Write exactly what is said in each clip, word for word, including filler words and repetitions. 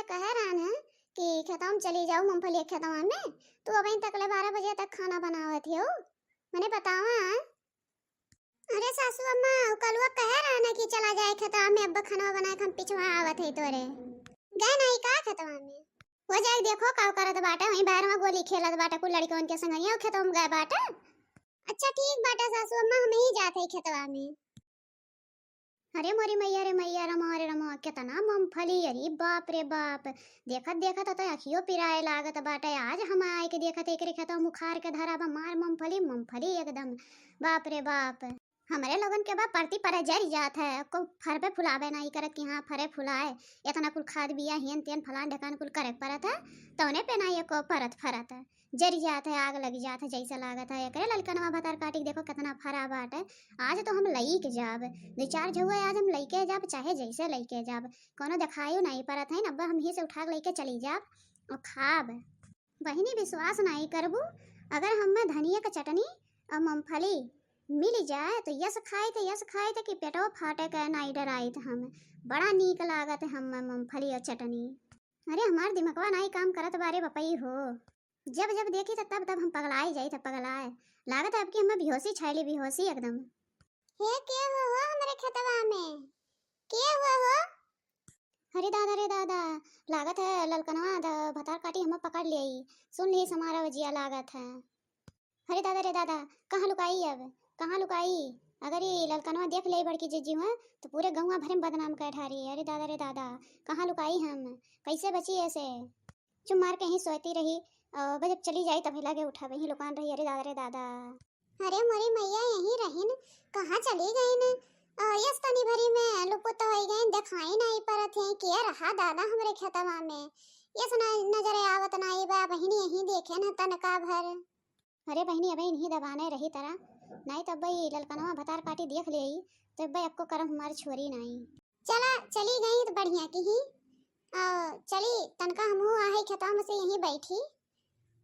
कहे रहन है कि खेतवा में चली जाओ, मूंगफली के खेतवा में। तू अबहीं तक ले बारह बजे तक खाना बनावत हो, मने बतावा। अरे सासू अम्मा, उ कलुआ कहे रहन है कि चला जाए खेतवा में, अब खाना बनाए के हम पिछवा आवत है तोरे। गए नहीं का खेतवा में? वो जाए देखो का करत बाटे, वहीं बाहर में गोली खेलत बाटे कुल लड़कवन के संग, ये खेतवा में गए बाटे। अच्छा ठीक बाटे सासू अम्मा, हम ही जात है खेतवा में। अरे मोरी मैया रे मैया, रमा रे रमा, केतना मूंगफली, अरे बाप रे बाप। देखत देखत तो अखियो पिराए लागत बाटे। आज हम आए के देखत एकरे खेतवा में उखाड़ के धरा बा, मार मूंगफली, मूंगफली एकदम, बाप रे बाप। हमरे लोगन के बा परती परे जरि जात है, को फर पे फुलावे नाई करत कि हाँ फरे फुलाए, एतना कुल खाद बिया हेन तेन फलान ढेकान कुल करे के परत है, तौने पे नाई एको परत फरत है। जरि जात है, आग लग जात है, जैसे लागत है। एकरे ललकनवा भतार काटी के देखो कितना फरा बाटे। आज तो हम लई के जाब, दो चार झउआ आज हम लई के जाब, चाहे जैसे लई के जाब, कोनो देखायो नहीं परत है। अब हम ही से उठा के लई के चली जाब और खाब। बहिनी विश्वास नहीं करबू, अगर हमें धनिया के चटनी और मूंगफली मिल जाए तो यस खाई थे, यस खाई थे कि पेटवा फाटे के नहीं डराई थे हम। बड़ा नीक लागत है हमें मूंगफली और चटनी। अरे हमार दिमगवा नहीं काम करत बारे बपई हो। जब जब देखी त तब तब हम पगलाए जाई त पगलाए। लागत है अब की हमें बेहोशी छाइली, बेहोशी एकदम। हे के हो, हो हमरे खेतवा में? के हो, हो? अरे दादा रे दादा, लागत है ललकनवा द भतार काटी हमें पकड़ लियाई। सुन ली हमारा वजिया लागत है। अरे दादा रे दादा, कहाँ लुकाई अब, कहाँ लुकाई? अगर ये ललकनवा देख ले बड़की जिज्जी हुआ तो पूरे गौवा भरे में बदनाम कर ढारी। अरे दादा रे दादा, कहाँ लुकाई हम, कैसे बची ऐसे? चुप मार के ही सोती रही, और बस जब चली जाई तभी लागे उठावे ही लुकान रही। अरे दादा रे दादा। अरे मोरी मैया यहीं रहिन, कहाँ चली गईन? और यस तनी भरी में लुपुत होई गईन, देखाई नहीं परत है। के रहा दादा हमरे खेतवा में? यस न-, नजरे आवत नहीं बा बहिनी, यहीं देखे न तनका भर। अरे बहिनी, अबे इन्हीं दबाने रही तरा, नहीं तो अब्बे ई ललकनवा भतार काटी देख लेई, तो अब्बे अक्को करम हमार छोरी नहीं। चला, चली गई तो बढ़िया की ही। आ, चली, तनका हमहू आहे खेतवा में से यहीं बैठी।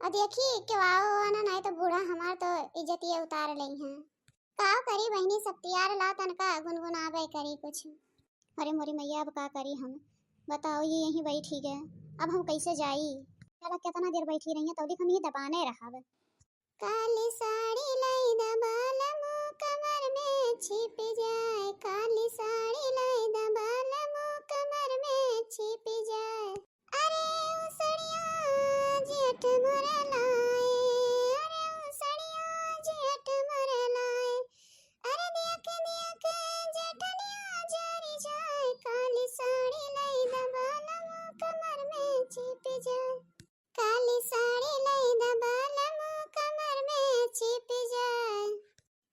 और देखी, केवाओ आना, नहीं तो बूढ़ा हमार तो इज्जतिया उतार लई हैं। का करी बहिनी, सब तियार ला तनका गुनगुनाबे करी कुछ। अरे मोरी मैया, अब का करी हम, बताओ, ये यहीं बैठी गए, अब हम कैसे जाई? चला, कितना देर बैठी रही हैं, तौलिक हम ये दबाने रहब। काली साड़ी लाई द बालमो, कमर में छिप जाए, काली साड़ी लाई द बालमो, कमर में छिप जाए। अरे ओ सड़िया जेठ मोर लाए, अरे ओ सड़िया जेठ मोर लाए, अरे देख देख जेठनिया जरी जाए, काली साड़ी लाई द बालमो, कमर में छिप जाए। काली साड़ी लाई द बालमो, कमर में छिप जाए।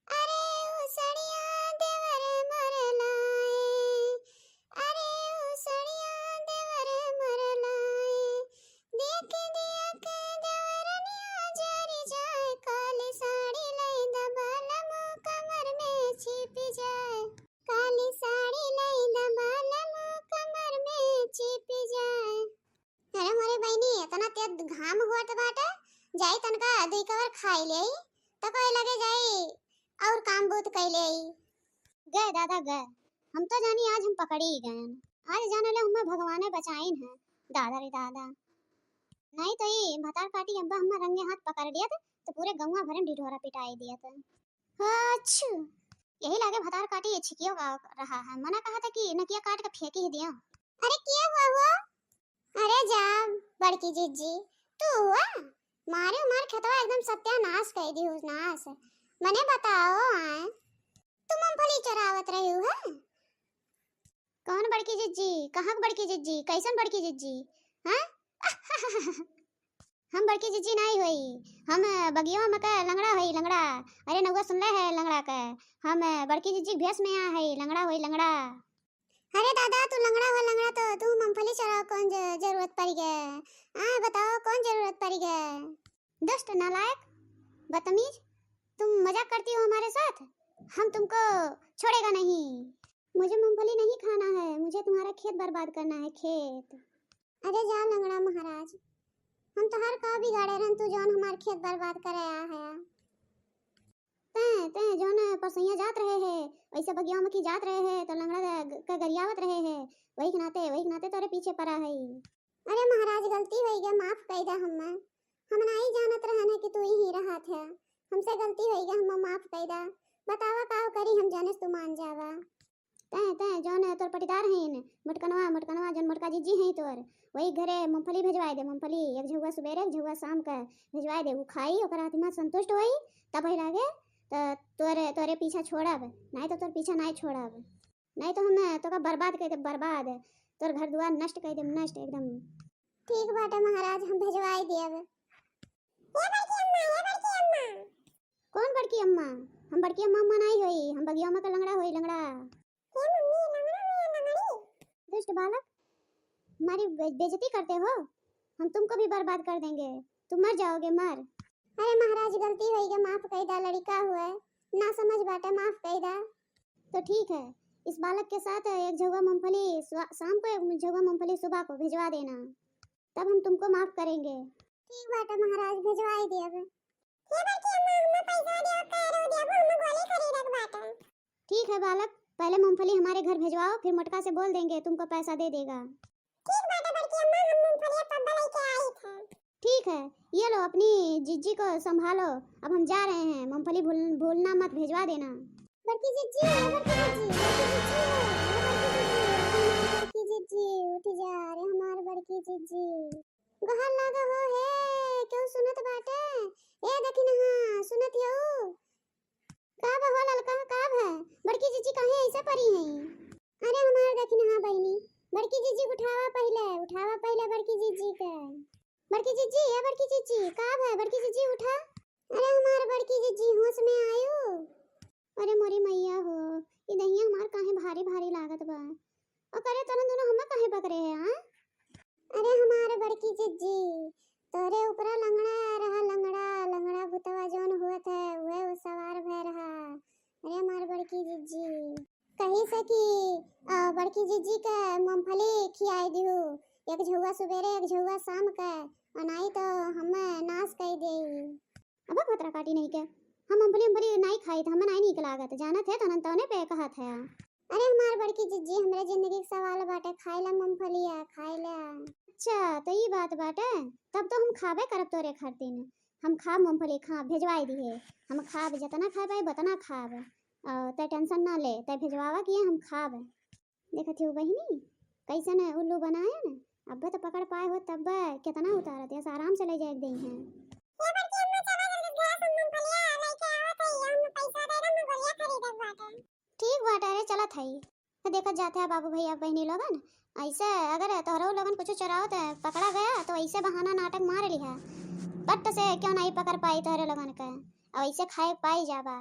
अरे ओ सड़िया देवर मोर लाए, अरे ओ सड़िया देवर मोर लाए, देख देख देवरनिया जरी जाए, काली साड़ी लाई द बालमो, कमर में छिप जाए, काली साड़ी लाई द बालमो, कमर में छिप जाए। अरे मोरे बहिनी, इतना तेज घाम होत बाटे, जाई तनका दुई कवर खाई लेई, त कोई लगे जाई और काम बूत कई लेई। गए दादा गए, हम तो जानी आज हम पकड़ी गए। आज जाने ले हमें भगवाने बचाइन है, दादा रे दादा। नहीं तो ये भतार काटी अब्बा हमें रंगे हाथ पकड़ लिया तो पूरे गौवा भरे में ढिढोरा पिटाई दिया था। अच्छा, यही लागे भतार काटी ये छिकियो का रहा है। मना कहा था कि नकिया काट के फेंकी ही दिया। अरे क्या हुआ वो? अरे जा बड़की जिज्जी, तू हुआ? मारे हमार खेतवा एकदम सत्यानाश कर दी हुस नाश। मने बताओ आए, तू मूंगफली चोरावत रही हो है? कौन बड़की जिज्जी? कहाँ के बड़की जिज्जी? कैसन बड़की जिज्जी? हाँ? हम बड़की जिज्जी नाई होई, हम बगियवा में के लंगड़ा होई, लंगड़ा। अरे नौवा सुनले है लंगड़ा के? हम बड़की जिज्जी के भेष में आ है, लंगड़ा होई, लंगड़ा। अरे दादा, तू लंगड़ा हो, लंगड़ा तो तू मूंगफली चोराओ, कौन ज-, जरूरत पड़ गए? हाँ बताओ, कौन जरूरत पड़ गए? दुष्ट, नालायक, बदतमीज, तुम मजाक करती हो हमारे साथ, हम तुमको छोड़ेगा नहीं। मुझे मूंगफली नहीं खाना है, मुझे तुम्हारा खेत बर्बाद करना है, खेत। अरे जा लंगड़ा महाराज, हम तोहार का बिगाड़े रहन, तू जौन हमार खेत बर्बाद करे आ है। तैं, तैं जौन परसैया जात रहे है, वैसे बगिया में की जात रहे है, तो लंगड़ा के, के गरियावत रहे है, वही के नाते, वही के नाते तोरे पीछे पड़ा है। अरे महाराज, गलती होइगा, माफ कइ दा हम्मे। हम नाहीं जानत रहन है कि तू इहीं रहत है। हमसे गलती होइगा, हम्मे माफ कइ दा। बतावा का करी हम जने से तू मान जावा। तैं, तैं, जौन तोर पटीदार हईन, मोटकनवा, मोटकनवा, जौन मोटका जिज्जी हईं तोर, वही घरे मूंगफली भेजवाइ दे, मूंगफली, एक झउआ सुबेरे, एक झउआ साम क भेजवाइ दे। उ खाई, ओकर आत्मा संतुष्ट होई, तब ही लागे, त तोरे, तोरे पीछा छोड़ब, नाहीं तो तोर पीछा नाहीं छोड़ब, नाहीं तो हम तोका बर्बाद कइ देब, बर्बाद, तोर घर दुआर नष्ट कइ देब, नष्ट एकदम। ठीक बाटे महाराज, हम भेजवाइ देब। ए बड़की अम्मा, ए बड़की अम्मा। कौन बड़की अम्मा? हम बड़की अम्मा, अम्मा नाहीं होई, हम बगिया अम्मा का लंगड़ा होई, लंगड़ा। हे मम्मी, लंगड़ा होई, लंगड़ी। दुष्ट बालक, हमारी बे-, बेइज्जती करते हो, हम तुमको भी बर्बाद कर देंगे, तुम मर जाओगे, मर। अरे महाराज, गलती होइगा, माफ कइ दा, लड़िका हुए, ना समझ बाटे, माफ कइ दा। तो ठीक है, इस बालक के साथ एक झउआ मूंगफली स्वा-, शाम को, एक झउआ मूंगफली सुबह को भिजवा देना, तब हम तुमको माफ करेंगे। ठीक बाटे महाराज, भिजवाइ देब। हे बड़की अम्मा, हम्मे पैसा देब, कह रहे देब, हम्मे गोली खरीदे के बाटे। ठीक है बालक, पहले मूंगफली हमारे घर भिजवाओ, फिर मोटका से बोल देंगे, तुमको पैसा दे देगा। ठीक बाटे बड़की अम्मा, हम मूंगफलिया तब लेके आई थे। ठीक है, ये लो, अपनी जिज्जी को संभालो, अब हम जा रहे हैं, मूंगफली भूल-, भूलना मत, भिजवा देना। बड़की जिज्जी, ओ बड़की जिज्जी, बड़की जिज्जी, ओ बड़की जिज्जी, बड़की जिज्जी, उठ जा रे हमार बड़की जिज्जी। गोहार लागा हो हे, केहू सुनत बाटे? ए दखिनहा, सुनत हऊ? का बा हो ललका, का भा? बड़की जिज्जी काहे ऐसे परी हईं? अरे हमार दखिनहा बहिनी, बड़की जिज्जी उठावा पहिले, उठावा पहिले बड़की जिज्जी के। बड़की जिज्जी, ए बड़की जिज्जी, का भा? बड़की जिज्जी उठा। अरे हमार बड़की जिज्जी होश में आयु। अरे मोरी मइया हो, ई दहिया हमार काहे भारी भारी लागत बा। अरे तोहन दुनो हम्मे काहे पकड़े है, हाँ? अरे हमार बड़की जिज्जी, तोहरे ऊपरा लंगड़ा रहा, लंगड़ा, लंगड़ा भूतवा जौन होत है, उहे उ सवार भय रहा। अरे हमार बड़की जिज्जी, कही से कि, अ, बड़की जिज्जी के मूंगफली खियाई दिहू, एक झउआ सुबेरे, एक झउआ साम के, अ नाई तो हम्मे नाश कइ देई। अब खतरा काटी नहीं के, हम मूंगफली, मूंगफली नाई खाई, त हमें नाई नीक लागत, जानत है, तोहन तौने पे कहत है। अरे हमार बड़की जिज्जी, हमरे जिंदगी के सवाल बाटे, खाई ला मूंगफलिया, खाई ला। अच्छा, तो ई बात बाटे, तब तो हम खाबे करब तोरे खातिर, हम खाब मूंगफली, खाब, भेजवाई दिहे, हम खाब, जतना खाए पाई, उतना खाब, और तै tension ना ले, तै भेजवावा किए हम खाब। देखत हो बहिनी, कैसन उल्लू बनायन? अब्बे तो पकड़ पाए हो, तब्बे केतना उतारत है, आराम से ले जाए देई हैं। ए बड़की अम्मा, चला जल्दी घास और मूंगफलिया लेके आवत है, हम पैसा दे दे, मूंगफलिया खरीदत बाटे। ठीक बाटे, अरे चलत हई। तो देखत जात है बाबू भैया बहिनी लोगन, ऐसे अगर तोहरो लोगन कुछ चोराओ तो पकड़ा गया तो ऐसे बहाना नाटक मार लिहा, पट से क्यों नहीं पकड़ पाई तोहरे लोगन के, और ऐसे खाए पाई जाबा।